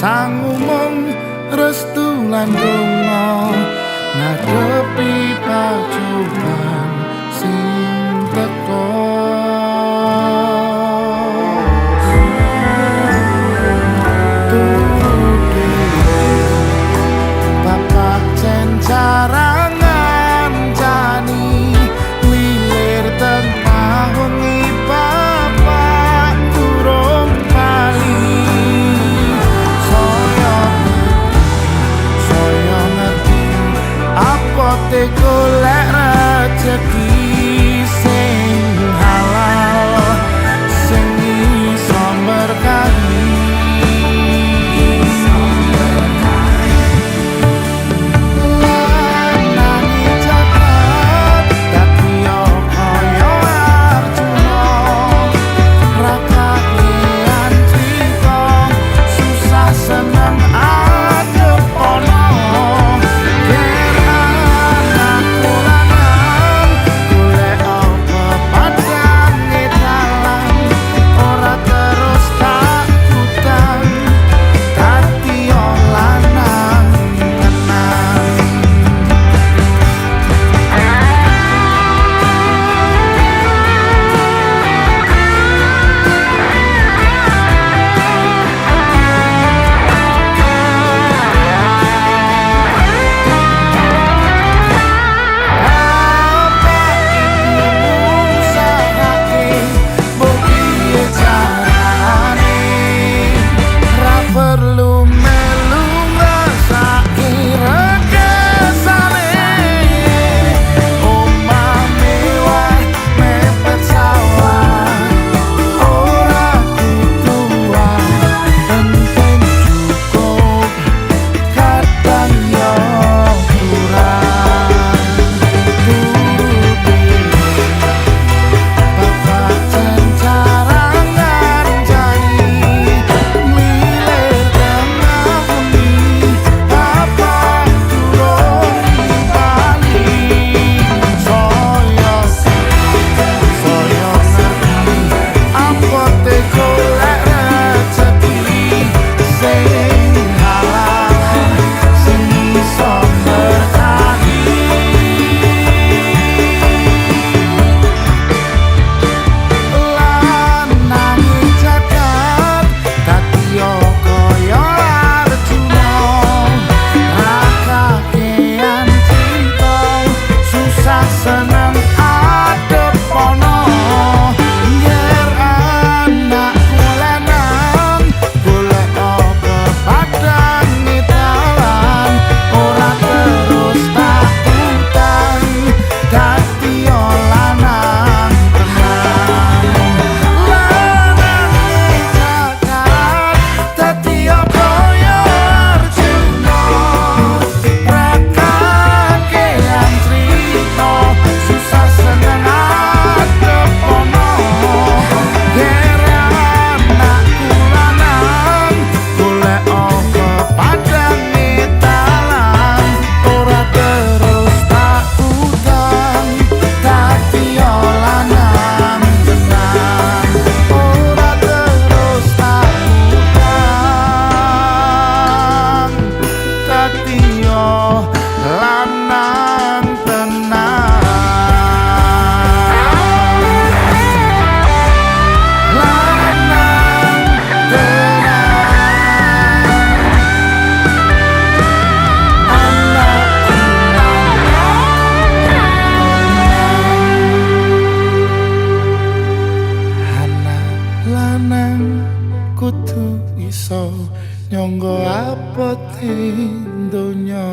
Sangu mung restu lan donga ngadepi pacoban sing teko. Turu dhewe, bapak cencarangan ngancani milir tengah wengi, bapak durung bali. Saya saya ngerti apote golek rejeki sing halal sing iso berkahi. Lanange jagat dadi kaya Arjuna, ra kakean crita, susah seneng adep ana. Ger anakku lanang golek apa padange dalan, ora terus tak utang dadi lanang tenan. Bapak ibu usahake mbok piye carane, ra perlu melu ngrasake rekesane. Omah mewah mepet sawah ora kudu, penting cukup, kadang yo kurang. Turu dhewe, bapak cencaran ngancani milir tengah wengi, bapak durung bali. Saya saya ngerti apote golek rejeki sing halal sing iso berkahi. Lanange jagat dadi kaya Arjuna, ra kakean crita, susah seneng adep ana. Nger anakku lanang golek apa padange dalan, ora terus tak utang dadi lanang tenan. Lanange jagat dadi kaya Arjuna, ra kakean crita, susah seneng adep ana. Ger anakku lanang golek apa padange dalan, ora terus tak utang dadi lanang tenan. Ora terus tak utang dadi lanang tenan. Lanang tenan. Anakku lanang tenan. Anak lanang kudu iso nyangga apote donya.